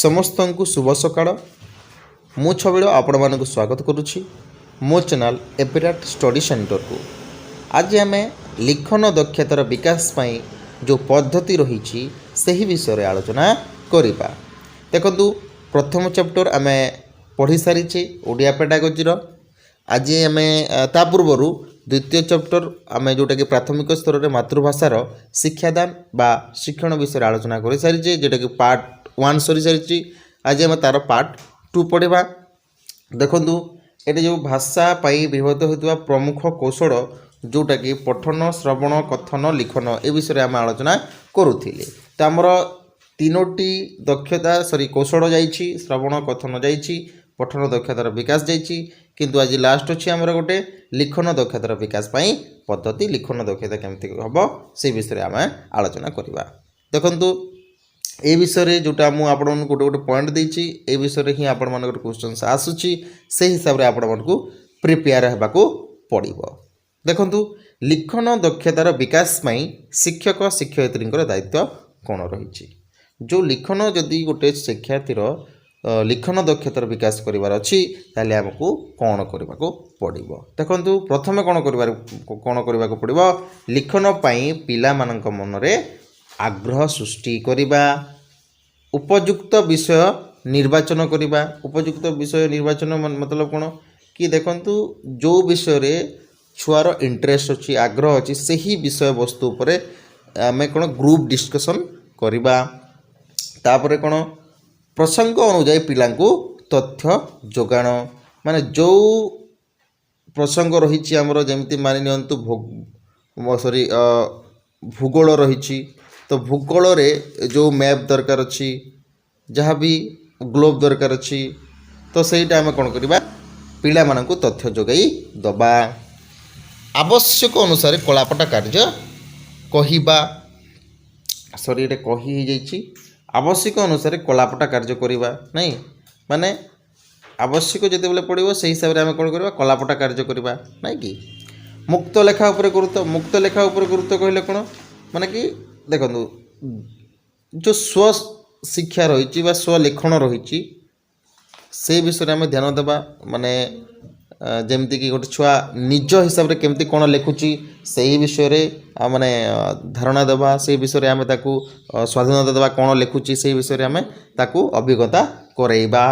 ସମସ୍ତଙ୍କୁ ଶୁଭ ସକାଳ। ମୁଁ ଛବିଳ ଆପଣମାନଙ୍କୁ ସ୍ୱାଗତ କରୁଛି ମୋ ଚ୍ୟାନେଲ୍ ଏପିରାଟ୍ ଷ୍ଟଡ଼ି ସେଣ୍ଟରକୁ। ଆଜି ଆମେ ଲିଖନ ଦକ୍ଷତାର ବିକାଶ ପାଇଁ ଯେଉଁ ପଦ୍ଧତି ରହିଛି, ସେହି ବିଷୟରେ ଆଲୋଚନା କରିବା। ଦେଖନ୍ତୁ, ପ୍ରଥମ ଚାପ୍ଟର ଆମେ ପଢ଼ି ସାରିଛେ ଓଡ଼ିଆ ପେଡ଼ାଗୋଜିର। ଆଜି ଆମେ ତା ପୂର୍ବରୁ ଦ୍ୱିତୀୟ ଚାପ୍ଟର ଆମେ ଯେଉଁଟାକି ପ୍ରାଥମିକ ସ୍ତରରେ ମାତୃଭାଷାର ଶିକ୍ଷାଦାନ ବା ଶିକ୍ଷଣ ବିଷୟରେ ଆଲୋଚନା କରିସାରିଛେ, ଯେଉଁଟାକି ପାର୍ଟ ୱାନ୍ ସରିସାରିଛି। ଆଜି ଆମେ ତା'ର ପାର୍ଟ ଟୁ ପଢ଼ିବା। ଦେଖନ୍ତୁ, ଏଠି ଯେଉଁ ଭାଷା ପାଇଁ ବ୍ୟବହୃତ ହେଉଥିବା ପ୍ରମୁଖ କୌଶଳ, ଯେଉଁଟାକି ପଠନ, ଶ୍ରବଣ, କଥନ, ଲିଖନ, ଏ ବିଷୟରେ ଆମେ ଆଲୋଚନା କରୁଥିଲେ। ତ ଆମର ତିନୋଟି ଦକ୍ଷତା, ସରି, କୌଶଳ ଯାଇଛି। ଶ୍ରବଣ କଥନ ଯାଇଛି, ପଠନ ଦକ୍ଷତାର ବିକାଶ ଯାଇଛି, କିନ୍ତୁ ଆଜି ଲାଷ୍ଟ ଅଛି ଆମର ଗୋଟେ ଲିଖନ ଦକ୍ଷତାର ବିକାଶ ପାଇଁ ପଦ୍ଧତି। ଲିଖନ ଦକ୍ଷତା କେମିତି ହେବ, ସେ ବିଷୟରେ ଆମେ ଆଲୋଚନା କରିବା। ଦେଖନ୍ତୁ, ଏ ବିଷୟରେ ଯେଉଁଟା ମୁଁ ଆପଣମାନଙ୍କୁ ଗୋଟେ ଗୋଟେ ପଏଣ୍ଟ ଦେଇଛି, ଏ ବିଷୟରେ ହିଁ ଆପଣମାନଙ୍କର କ୍ୱେଶ୍ଚନ୍ସ ଆସୁଛି। ସେଇ ହିସାବରେ ଆପଣମାନଙ୍କୁ ପ୍ରିପେୟାର ହେବାକୁ ପଡ଼ିବ। ଦେଖନ୍ତୁ, ଲିଖନ ଦକ୍ଷତାର ବିକାଶ ପାଇଁ ଶିକ୍ଷକ ଶିକ୍ଷୟିତ୍ରୀଙ୍କର ଦାୟିତ୍ୱ କ'ଣ ରହିଛି? ଯେଉଁ ଲିଖନ, ଯଦି ଗୋଟେ ଶିକ୍ଷାର୍ଥୀର ଲିଖନ ଦକ୍ଷତାର ବିକାଶ କରିବାର ଅଛି, ତାହେଲେ ଆମକୁ କ'ଣ କରିବାକୁ ପଡ଼ିବ? ଦେଖନ୍ତୁ, ପ୍ରଥମେ କ'ଣ କରିବାକୁ ପଡ଼ିବ? ଲିଖନ ପାଇଁ ପିଲାମାନଙ୍କ ମନରେ ଆଗ୍ରହ ସୃଷ୍ଟି କରିବା, ଉପଯୁକ୍ତ ବିଷୟ ନିର୍ବାଚନ କରିବା। ଉପଯୁକ୍ତ ବିଷୟ ନିର୍ବାଚନ ମତଲବ କ'ଣ କି, ଦେଖନ୍ତୁ, ଯେଉଁ ବିଷୟରେ ଛୁଆର ଇଣ୍ଟରେଷ୍ଟ ଅଛି, ଆଗ୍ରହ ଅଛି, ସେହି ବିଷୟବସ୍ତୁ ଉପରେ ଆମେ କ'ଣ ଗ୍ରୁପ୍ ଡିସ୍କସନ୍ କରିବା। ତାପରେ କ'ଣ? ପ୍ରସଙ୍ଗ ଅନୁଯାୟୀ ପିଲାଙ୍କୁ ତଥ୍ୟ ଯୋଗାଣ। ମାନେ ଯେଉଁ ପ୍ରସଙ୍ଗ ରହିଛି ଆମର, ଯେମିତି ମାନି ନିଅନ୍ତୁ ସରି, ଭୂଗୋଳ ରହିଛି, ତ ଭୂଗୋଳରେ ଯେଉଁ ମ୍ୟାପ୍ ଦରକାର ଅଛି, ଯାହା ବି ଗ୍ଲୋବ୍ ଦରକାର ଅଛି, ତ ସେଇଟା ଆମେ କ'ଣ କରିବା? ପିଲାମାନଙ୍କୁ ତଥ୍ୟ ଯୋଗାଇ ଦେବା। ଆବଶ୍ୟକ ଅନୁସାରେ କଳାପଟା କାର୍ଯ୍ୟ କହିବା, ସରି, ଏଇଟା କହି ହେଇଯାଇଛି। ଆବଶ୍ୟକ ଅନୁସାରେ କଳାପଟା କାର୍ଯ୍ୟ କରିବା, ନାଇଁ? ମାନେ ଆବଶ୍ୟକ ଯେତେବେଳେ ପଡ଼ିବ, ସେଇ ହିସାବରେ ଆମେ କ'ଣ କରିବା? କଳାପଟା କାର୍ଯ୍ୟ କରିବା, ନାଇଁ କି? ମୁକ୍ତ ଲେଖା ଉପରେ ଗୁରୁତ୍ୱ। ମୁକ୍ତ ଲେଖା ଉପରେ ଗୁରୁତ୍ୱ କହିଲେ କ'ଣ? ମାନେ କି ଦେଖନ୍ତୁ, ଯେଉଁ ସ୍ୱ ଶିକ୍ଷା ରହିଛି ବା ସ୍ୱଲେଖଣ ରହିଛି, ସେଇ ବିଷୟରେ ଆମେ ଧ୍ୟାନ ଦେବା। ମାନେ ଯେମିତିକି ଗୋଟେ ଛୁଆ ନିଜ ହିସାବରେ କେମିତି କ'ଣ ଲେଖୁଛି, ସେଇ ବିଷୟରେ ମାନେ ଧାରଣା ଦେବା। ସେଇ ବିଷୟରେ ଆମେ ତାକୁ ସ୍ୱାଧୀନତା ଦେବା। କ'ଣ ଲେଖୁଛି, ସେଇ ବିଷୟରେ ଆମେ ତାକୁ ଅଭିଜ୍ଞତା କରେଇବା।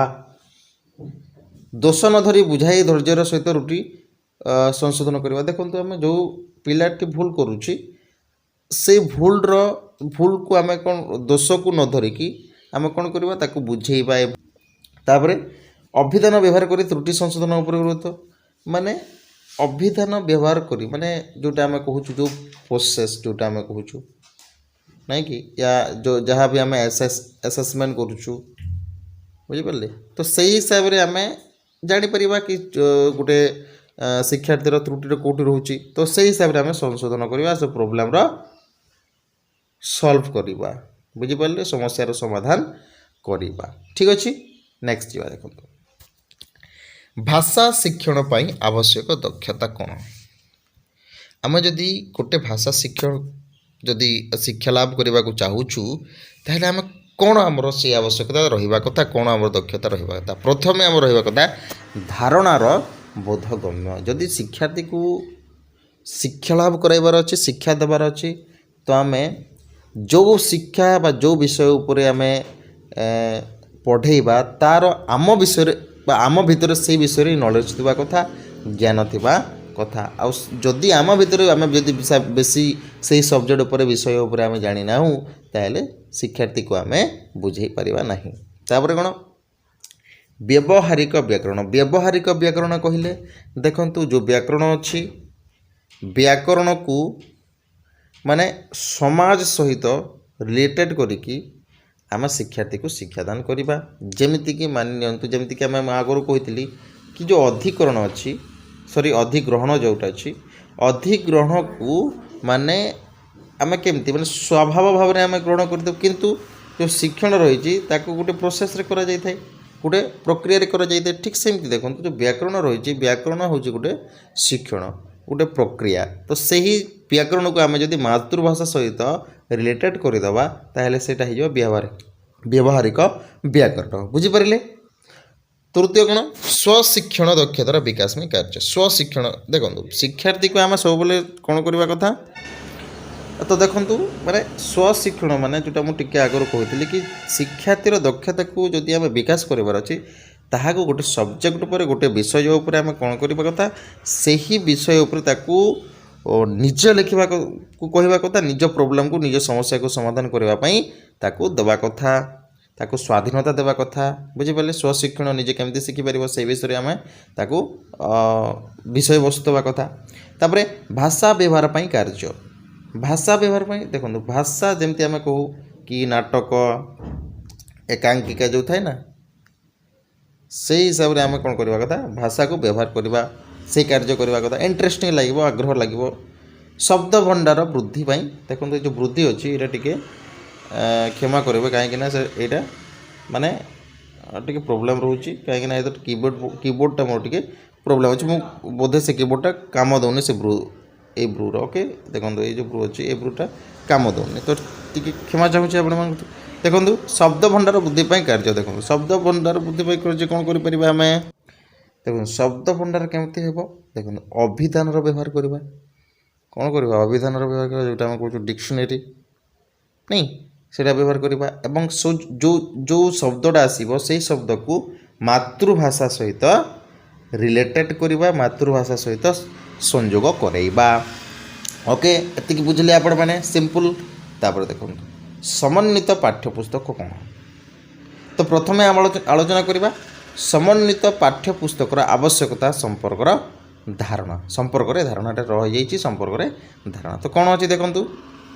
ଦୋଷ ନ ଧରି ବୁଝାଇ ଧୈର୍ଯ୍ୟର ସହିତ ତ୍ରୁଟି ସଂଶୋଧନ କରିବା। ଦେଖନ୍ତୁ, ଆମେ ଯେଉଁ ପିଲାଟି ଭୁଲ କରୁଛି, ସେଇ ଭୁଲକୁ ଆମେ କ'ଣ ଦୋଷକୁ ନ ଧରିକି ଆମେ କ'ଣ କରିବା? ତାକୁ ବୁଝେଇବା। ତାପରେ ଅଭିଧାନ ବ୍ୟବହାର କରି ତ୍ରୁଟି ସଂଶୋଧନ ଉପରେ ଗୁରୁତ୍ୱ। ମାନେ ଅଭିଧାନ ବ୍ୟବହାର କରି, ମାନେ ଯେଉଁଟା ଆମେ କହୁଛୁ, ଯେଉଁ ପ୍ରୋସେସ୍ ଯେଉଁଟା ଆମେ କହୁଛୁ, ନାଇଁ କି, ୟା ଯେଉଁ ଯାହା ବି ଆମେ ଆସେସମେଣ୍ଟ କରୁଛୁ, ବୁଝିପାରିଲେ? ତ ସେଇ ହିସାବରେ ଆମେ ଜାଣିପାରିବା କି ଗୋଟେ ଶିକ୍ଷାର୍ଥୀର ତ୍ରୁଟିର କେଉଁଠି ରହୁଛି। ତ ସେଇ ହିସାବରେ ଆମେ ସଂଶୋଧନ କରିବା, ସେ ପ୍ରୋବ୍ଲେମର ସଲ୍ଭ କରିବା, ବୁଝିପାରିଲେ? ସମସ୍ୟାର ସମାଧାନ କରିବା। ଠିକ୍ ଅଛି, ନେକ୍ସଟ ଯିବା। ଦେଖନ୍ତୁ, ଭାଷା ଶିକ୍ଷଣ ପାଇଁ ଆବଶ୍ୟକ ଦକ୍ଷତା କ'ଣ? ଆମେ ଯଦି ଗୋଟେ ଭାଷା ଶିକ୍ଷଣ ଯଦି ଶିକ୍ଷା ଲାଭ କରିବାକୁ ଚାହୁଁଛୁ, ତାହେଲେ ଆମେ କ'ଣ ଆମର ସେଇ ଆବଶ୍ୟକତା ରହିବା କଥା? କ'ଣ ଆମର ଦକ୍ଷତା ରହିବା କଥା? ପ୍ରଥମେ ଆମର ରହିବା କଥା ଧାରଣାର ବୋଧଗମ୍ୟ। ଯଦି ଶିକ୍ଷାର୍ଥୀକୁ ଶିକ୍ଷା ଲାଭ କରାଇବାର ଅଛି, ଶିକ୍ଷା ଦେବାର ଅଛି, ତ ଆମେ ଯେଉଁ ଶିକ୍ଷା ବା ଯେଉଁ ବିଷୟ ଉପରେ ଆମେ ପଢ଼େଇବା, ତା'ର ଆମ ବିଷୟରେ ବା ଆମ ଭିତରେ ସେଇ ବିଷୟରେ ନଲେଜ୍ ଥିବା କଥା, ଜ୍ଞାନ ଥିବା କଥା। ଆଉ ଯଦି ଆମ ଭିତରେ ଆମେ ଯଦି ବେଶୀ ସେଇ ସବଜେକ୍ଟ ଉପରେ, ବିଷୟ ଉପରେ ଆମେ ଜାଣିନାହୁଁ, ତାହେଲେ ଶିକ୍ଷାର୍ଥୀକୁ ଆମେ ବୁଝେଇ ପାରିବା ନାହିଁ। ତାପରେ କ'ଣ? ବ୍ୟବହାରିକ ବ୍ୟାକରଣ। ବ୍ୟବହାରିକ ବ୍ୟାକରଣ କହିଲେ, ଦେଖନ୍ତୁ, ଯେଉଁ ବ୍ୟାକରଣ ଅଛି, ବ୍ୟାକରଣକୁ ମାନେ ସମାଜ ସହିତ ରିଲେଟେଡ଼୍ କରିକି ଆମେ ଶିକ୍ଷାର୍ଥୀକୁ ଶିକ୍ଷାଦାନ କରିବା। ଯେମିତିକି ମାନି ନିଅନ୍ତୁ, ଯେମିତିକି ଆମେ ମୁଁ ଆଗରୁ କହିଥିଲି କି ଯେଉଁ ଅଧିକରଣ ଅଛି, ସରି, ଅଧିଗ୍ରହଣ ଯେଉଁଟା ଅଛି, ଅଧିଗ୍ରହଣକୁ ମାନେ ଆମେ କେମିତି ମାନେ ସ୍ୱଭାବ ଭାବରେ ଆମେ ଗ୍ରହଣ କରିଥାଉ, କିନ୍ତୁ ଯେଉଁ ଶିକ୍ଷଣ ରହିଛି, ତାକୁ ଗୋଟେ ପ୍ରୋସେସ୍ରେ କରାଯାଇଥାଏ, ଗୋଟେ ପ୍ରକ୍ରିୟାରେ କରାଯାଇଥାଏ। ଠିକ୍ ସେମିତି ଦେଖନ୍ତୁ, ଯେଉଁ ବ୍ୟାକରଣ ରହିଛି, ବ୍ୟାକରଣ ହେଉଛି ଗୋଟେ ଶିକ୍ଷଣ, ଗୋଟେ ପ୍ରକ୍ରିୟା। ତ ସେହି ବ୍ୟାକରଣକୁ ଆମେ ଯଦି ମାତୃଭାଷା ସହିତ ରିଲେଟେଡ଼୍ କରିଦେବା, ତାହେଲେ ସେଇଟା ହେଇଯିବ ବ୍ୟବହାରିକ। ବ୍ୟବହାରିକ ବ୍ୟାକରଣ। ବୁଝିପାରିଲେ? ତୃତୀୟ କ'ଣ? ସ୍ୱଶିକ୍ଷଣ ଦକ୍ଷତାର ବିକାଶ ପାଇଁ କାର୍ଯ୍ୟ। ସ୍ୱଶିକ୍ଷଣ, ଦେଖନ୍ତୁ, ଶିକ୍ଷାର୍ଥୀକୁ ଆମେ ସବୁବେଳେ କ'ଣ କରିବା କଥା ତ? ଦେଖନ୍ତୁ, ମାନେ ସ୍ୱଶିକ୍ଷଣ ମାନେ ଯେଉଁଟା ମୁଁ ଟିକେ ଆଗରୁ କହୁଥିଲି କି ଶିକ୍ଷାର୍ଥୀର ଦକ୍ଷତାକୁ ଯଦି ଆମେ ବିକାଶ କରିବାର ଅଛି, ତାହାକୁ ଗୋଟେ ସବଜେକ୍ଟ ଉପରେ, ଗୋଟେ ବିଷୟ ଉପରେ ଆମେ କ'ଣ କରିବା କଥା? ସେହି ବିଷୟ ଉପରେ ତାକୁ ନିଜେ ଲେଖିବାକୁ କହିବା କଥା। ନିଜ ପ୍ରୋବ୍ଲେମକୁ, ନିଜ ସମସ୍ୟାକୁ ସମାଧାନ କରିବା ପାଇଁ ତାକୁ ଦେବା କଥା, ତାକୁ ସ୍ୱାଧୀନତା ଦେବା କଥା। ବୁଝିପାରିଲେ? ସ୍ୱଶିକ୍ଷଣ, ନିଜେ କେମିତି ଶିଖିପାରିବ, ସେଇ ବିଷୟରେ ଆମେ ତାକୁ ବିଷୟବସ୍ତୁ ଦେବା କଥା। ତାପରେ ଭାଷା ବ୍ୟବହାର ପାଇଁ କାର୍ଯ୍ୟ। ଭାଷା ବ୍ୟବହାର ପାଇଁ, ଦେଖନ୍ତୁ, ଭାଷା ଯେମିତି ଆମେ କହୁ କି ନାଟକ, ଏକାଙ୍କିକା ଯେଉଁ ଥାଏ ନା, ସେଇ ହିସାବରେ ଆମେ କ'ଣ କରିବା କଥା? ଭାଷାକୁ ବ୍ୟବହାର କରିବା, ସେଇ କାର୍ଯ୍ୟ କରିବା କଥା। ଇଣ୍ଟରେଷ୍ଟିଂ ଲାଗିବ, ଆଗ୍ରହ ଲାଗିବ। ଶବ୍ଦ ଭଣ୍ଡାର ବୃଦ୍ଧି ପାଇଁ, ଦେଖନ୍ତୁ, ଏ ଯେଉଁ ବୃଦ୍ଧି ଅଛି, ଏଇଟା ଟିକେ କ୍ଷମା କରିବେ, କାହିଁକିନା ସେ ଏଇଟା ମାନେ ଟିକେ ପ୍ରୋବ୍ଲେମ୍ ରହୁଛି, କାହିଁକିନା ଏ କିବୋର୍ଡ଼ଟା ମୋର ଟିକେ ପ୍ରୋବ୍ଲେମ୍ ଅଛି। ମୁଁ ବୋଧେ ସେ କିବୋର୍ଡ଼ଟା କାମ ଦେଉନି, ସେ ବ୍ରୁ, ଏଇ ବ୍ରୁର। ଓକେ, ଦେଖନ୍ତୁ, ଏଇ ଯେଉଁ ବ୍ରୁ ଅଛି, ଏ ବ୍ରୁଟା କାମ ଦେଉନି, ତ ଟିକେ କ୍ଷମା ଚାହୁଁଛି ଆପଣମାନଙ୍କୁ। ଦେଖନ୍ତୁ, ଶବ୍ଦ ଭଣ୍ଡାର ବୃଦ୍ଧି ପାଇଁ କାର୍ଯ୍ୟ। ଦେଖନ୍ତୁ, ଶବ୍ଦ ଭଣ୍ଡାର ବୃଦ୍ଧି ପାଇଁ କାର୍ଯ୍ୟ କ'ଣ କରିପାରିବା ଆମେ? ଦେଖନ୍ତୁ, ଶବ୍ଦ ଭଣ୍ଡାର କେମିତି ହେବ? ଦେଖନ୍ତୁ, ଅଭିଧାନର ବ୍ୟବହାର କରିବା। କ'ଣ କରିବା? ଅଭିଧାନର ବ୍ୟବହାର କରିବା, ଯେଉଁଟା ଆମେ କହୁଛୁ ଡିକ୍ସନାରୀ, ନାଇଁ, ସେଇଟା ବ୍ୟବହାର କରିବା ଏବଂ ଯେଉଁ ଯେଉଁ ଶବ୍ଦଟା ଆସିବ, ସେଇ ଶବ୍ଦକୁ ମାତୃଭାଷା ସହିତ ରିଲେଟେଡ଼୍ କରିବା, ମାତୃଭାଷା ସହିତ ସଂଯୋଗ କରେଇବା। ଓକେ, ଏତିକି ବୁଝିଲେ ଆପଣମାନେ? ସିମ୍ପଲ୍। ତାପରେ ଦେଖନ୍ତୁ, ସମନ୍ୱିତ ପାଠ୍ୟପୁସ୍ତକ କ'ଣ? ତ ପ୍ରଥମେ ଆମେ ଆଲୋଚନା କରିବା ସମନ୍ୱିତ ପାଠ୍ୟପୁସ୍ତକର ଆବଶ୍ୟକତା ସମ୍ପର୍କର ଧାରଣା, ସମ୍ପର୍କରେ ଧାରଣାଟା ରହିଯାଇଛି, ସମ୍ପର୍କରେ ଧାରଣା। ତ କ'ଣ ଅଛି ଦେଖନ୍ତୁ,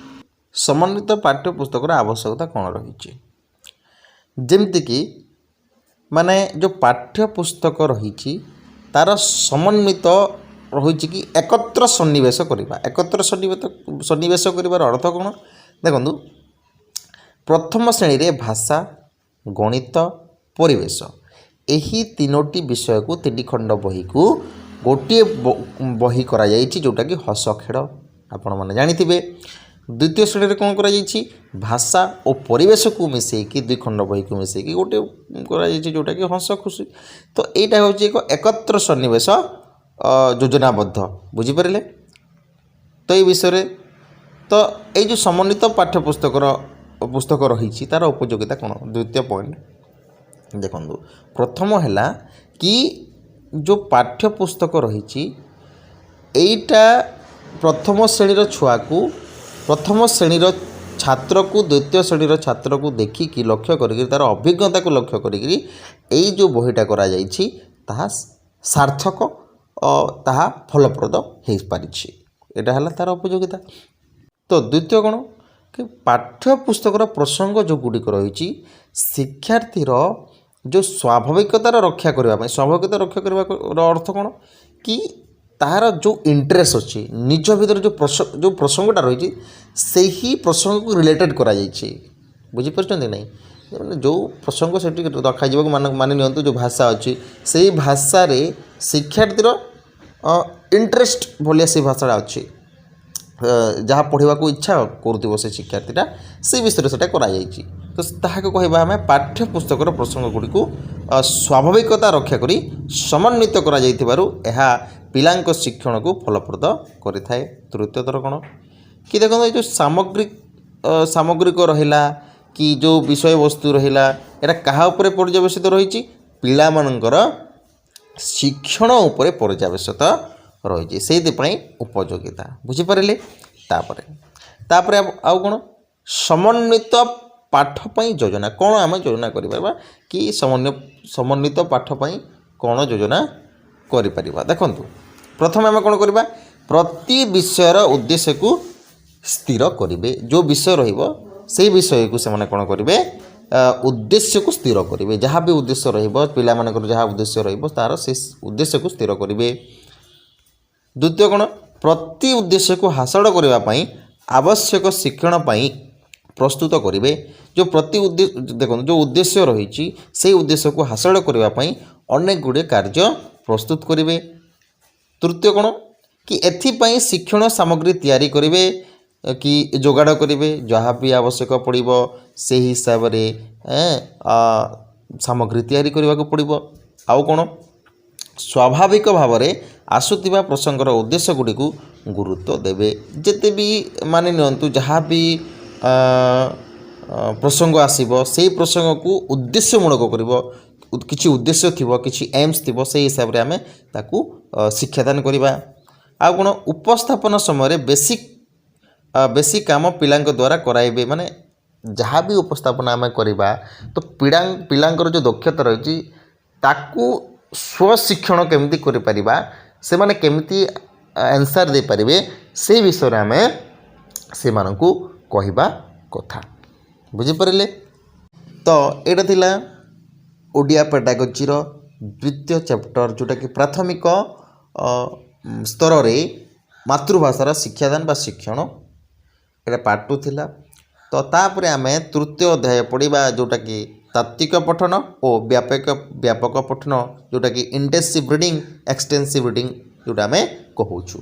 ସମନ୍ୱିତ ପାଠ୍ୟପୁସ୍ତକର ଆବଶ୍ୟକତା କ'ଣ ରହିଛି? ଯେମିତିକି ମାନେ ଯେଉଁ ପାଠ୍ୟପୁସ୍ତକ ରହିଛି, ତା'ର ସମନ୍ୱିତ ରହିଛି କି ଏକତ୍ର ସନ୍ନିବେଶ କରିବା। ଏକତ୍ର ସନ୍ନିବେଶ କରିବାର ଅର୍ଥ କ'ଣ? ଦେଖନ୍ତୁ, ପ୍ରଥମ ଶ୍ରେଣୀରେ ଭାଷା, ଗଣିତ, ପରିବେଶ, ଏହି ତିନୋଟି ବିଷୟକୁ, ତିନି ଖଣ୍ଡ ବହିକୁ ଗୋଟିଏ ବହି କରାଯାଇଛି, ଯେଉଁଟାକି ହସ ଖେଳ, ଆପଣମାନେ ଜାଣିଥିବେ। ଦ୍ୱିତୀୟ ଶ୍ରେଣୀରେ କ'ଣ କରାଯାଇଛି? ଭାଷା ଓ ପରିବେଶକୁ ମିଶାଇକି, ଦୁଇ ଖଣ୍ଡ ବହିକୁ ମିଶାଇକି ଗୋଟେ କରାଯାଇଛି, ଯେଉଁଟାକି ହସ ଖୁସି। ତ ଏଇଟା ହେଉଛି ଏକ ଏକତ୍ର ସନ୍ନିବେଶ ଯୋଜନାବଦ୍ଧ। ବୁଝିପାରିଲେ ତ ଏଇ ବିଷୟରେ? ତ ଏଇ ଯେଉଁ ସମନ୍ୱିତ ପାଠ୍ୟପୁସ୍ତକର ପୁସ୍ତକ ରହିଛି, ତା'ର ଉପଯୋଗିତା କ'ଣ? ଦ୍ୱିତୀୟ ପଏଣ୍ଟ ଦେଖନ୍ତୁ। ପ୍ରଥମ ହେଲା କି ଯେଉଁ ପାଠ୍ୟପୁସ୍ତକ ରହିଛି, ଏଇଟା ପ୍ରଥମ ଶ୍ରେଣୀର ଛୁଆକୁ, ପ୍ରଥମ ଶ୍ରେଣୀର ଛାତ୍ରକୁ, ଦ୍ୱିତୀୟ ଶ୍ରେଣୀର ଛାତ୍ରକୁ ଦେଖିକି, ଲକ୍ଷ୍ୟ କରିକିରି, ତା'ର ଅଭିଜ୍ଞତାକୁ ଲକ୍ଷ୍ୟ କରିକିରି ଏଇ ଯେଉଁ ବହିଟା କରାଯାଇଛି, ତାହା ସାର୍ଥକ, ତାହା ଫଳପ୍ରଦ ହେଇପାରିଛି। ଏଇଟା ହେଲା ତା'ର ଉପଯୋଗିତା। ତ ଦ୍ୱିତୀୟ କ'ଣ କି ପାଠ୍ୟପୁସ୍ତକର ପ୍ରସଙ୍ଗ ଯେଉଁଗୁଡ଼ିକ ରହିଛି, ଶିକ୍ଷାର୍ଥୀର ଯେଉଁ ସ୍ୱାଭାବିକତାର ରକ୍ଷା କରିବା ପାଇଁ। ସ୍ୱାଭାବିକତା ରକ୍ଷା କରିବାର ଅର୍ଥ କ'ଣ କି ତାହାର ଯେଉଁ ଇଣ୍ଟରେଷ୍ଟ ଅଛି ନିଜ ଭିତରେ, ଯେଉଁ ପ୍ରସଙ୍ଗଟା ରହିଛି, ସେହି ପ୍ରସଙ୍ଗକୁ ରିଲେଟେଡ଼୍ କରାଯାଇଛି। ବୁଝିପାରୁଛନ୍ତି ନାହିଁ? ମାନେ ଯେଉଁ ପ୍ରସଙ୍ଗ ସେଠି ରଖାଯିବାକୁ, ମାନେ ମାନି ନିଅନ୍ତୁ ଯେଉଁ ଭାଷା ଅଛି, ସେଇ ଭାଷାରେ ଶିକ୍ଷାର୍ଥୀର ଇଣ୍ଟରେଷ୍ଟ ଭଳିଆ ସେଇ ଭାଷାଟା ଅଛି, ଯାହା ପଢ଼ିବାକୁ ଇଚ୍ଛା କରୁଥିବ ସେ ଶିକ୍ଷାର୍ଥୀଟା, ସେଇ ବିଷୟରେ ସେଇଟା କରାଯାଇଛି। ତ ତାହାକୁ କହିବା ଆମେ ପାଠ୍ୟପୁସ୍ତକର ପ୍ରସଙ୍ଗ ଗୁଡ଼ିକୁ ସ୍ୱାଭାବିକତା ରକ୍ଷା କରି ସମନ୍ୱିତ କରାଯାଇଥିବାରୁ ଏହା ପିଲାଙ୍କ ଶିକ୍ଷଣକୁ ଫଳପ୍ରଦ କରିଥାଏ। ତୃତୀୟତର କ'ଣ କି ଦେଖନ୍ତୁ, ଏଇ ଯେଉଁ ସାମଗ୍ରିକ ରହିଲା କି ଯେଉଁ ବିଷୟବସ୍ତୁ ରହିଲା, ଏଇଟା କାହା ଉପରେ ପର୍ଯ୍ୟବସିତ ରହିଛି? ପିଲାମାନଙ୍କର ଶିକ୍ଷଣ ଉପରେ ପର୍ଯ୍ୟବସିତ ରହିଛି। ସେଇଥିପାଇଁ ଉପଯୋଗିତା। ବୁଝିପାରିଲେ? ତାପରେ ଆଉ କ'ଣ? ସମନ୍ୱିତ ପାଠ ପାଇଁ ଯୋଜନା। କ'ଣ ଆମେ ଯୋଜନା କରିପାରିବା କି ସମନ୍ୱିତ ପାଠ ପାଇଁ କ'ଣ ଯୋଜନା କରିପାରିବା? ଦେଖନ୍ତୁ, ପ୍ରଥମେ ଆମେ କ'ଣ କରିବା? ପ୍ରତି ବିଷୟର ଉଦ୍ଦେଶ୍ୟକୁ ସ୍ଥିର କରିବେ। ଯେଉଁ ବିଷୟ ରହିବ, ସେଇ ବିଷୟକୁ ସେମାନେ କ'ଣ କରିବେ? ଉଦ୍ଦେଶ୍ୟକୁ ସ୍ଥିର କରିବେ। ଯାହା ବି ଉଦ୍ଦେଶ୍ୟ ରହିବ, ପିଲାମାନଙ୍କର ଯାହା ଉଦ୍ଦେଶ୍ୟ ରହିବ, ତା'ର ସେ ଉଦ୍ଦେଶ୍ୟକୁ ସ୍ଥିର କରିବେ। ଦ୍ୱିତୀୟ କ'ଣ? ପ୍ରତି ଉଦ୍ଦେଶ୍ୟକୁ ହାସଲ କରିବା ପାଇଁ ଆବଶ୍ୟକ ଶିକ୍ଷଣ ପାଇଁ ପ୍ରସ୍ତୁତ କରିବେ। ଯେଉଁ ପ୍ରତି ଦେଖନ୍ତୁ, ଯେଉଁ ଉଦ୍ଦେଶ୍ୟ ରହିଛି, ସେଇ ଉଦ୍ଦେଶ୍ୟକୁ ହାସଲ କରିବା ପାଇଁ ଅନେକ ଗୁଡ଼ିଏ କାର୍ଯ୍ୟ ପ୍ରସ୍ତୁତ କରିବେ। ତୃତୀୟ କ'ଣ କି ଏଥିପାଇଁ ଶିକ୍ଷଣ ସାମଗ୍ରୀ ତିଆରି କରିବେ। କି ଯୋଗାଡ଼ କରିବେ। ଯାହା ବି ଆବଶ୍ୟକ ପଡ଼ିବ, ସେହି ହିସାବରେ ସାମଗ୍ରୀ ତିଆରି କରିବାକୁ ପଡ଼ିବ। ଆଉ କ'ଣ? ସ୍ୱାଭାବିକ ଭାବରେ ଆସୁଥିବା ପ୍ରସଙ୍ଗର ଉଦ୍ଦେଶ୍ୟ ଗୁଡ଼ିକୁ ଗୁରୁତ୍ୱ ଦେବେ। ଯେତେ ବି ମାନି ନିଅନ୍ତୁ, ଯାହା ବି ପ୍ରସଙ୍ଗ ଆସିବ, ସେଇ ପ୍ରସଙ୍ଗକୁ ଉଦ୍ଦେଶ୍ୟମୂଳକ କରିବ। କିଛି ଉଦ୍ଦେଶ୍ୟ ଥିବ, କିଛି ଏମ୍ସ ଥିବ, ସେଇ ହିସାବରେ ଆମେ ତାକୁ ଶିକ୍ଷାଦାନ କରିବା। ଆଉ କ'ଣ? ଉପସ୍ଥାପନ ସମୟରେ ବେଶୀ କାମ ପିଲାଙ୍କ ଦ୍ୱାରା କରାଇବେ। ମାନେ ଯାହା ବି ଉପସ୍ଥାପନା ଆମେ କରିବା, ତ ପିଲାଙ୍କର ଯେଉଁ ଦକ୍ଷତା ରହିଛି, ତାକୁ ସ୍ୱଶିକ୍ଷଣ କେମିତି କରିପାରିବା, ସେମାନେ କେମିତି ଆନ୍ସର୍ ଦେଇପାରିବେ, ସେଇ ବିଷୟରେ ଆମେ ସେମାନଙ୍କୁ କହିବା କଥା। ବୁଝିପାରିଲେ ତ? ଏଇଟା ଥିଲା ଓଡ଼ିଆ ପେଡାଗୋଜିର ଦ୍ୱିତୀୟ ଚାପ୍ଟର, ଯେଉଁଟାକି ପ୍ରାଥମିକ ସ୍ତରରେ ମାତୃଭାଷାର ଶିକ୍ଷାଦାନ ବା ଶିକ୍ଷଣ। ଏଇଟା ପାର୍ଟ 2 ଥିଲା। ତ ତାପରେ ଆମେ ତୃତୀୟ ଅଧ୍ୟାୟ ପଢ଼ିବା, ଯେଉଁଟାକି ତାତ୍ତ୍ୱିକ ପଠନ ଓ ବ୍ୟାପକ ପଠନ, ଯେଉଁଟାକି ଇଣ୍ଟେନ୍ସିଭ୍ ରିଡ଼ିଂ, ଏକ୍ସଟେନ୍ସିଭ୍ ରିଡ଼ିଂ ଯେଉଁଟା ଆମେ କହୁଛୁ।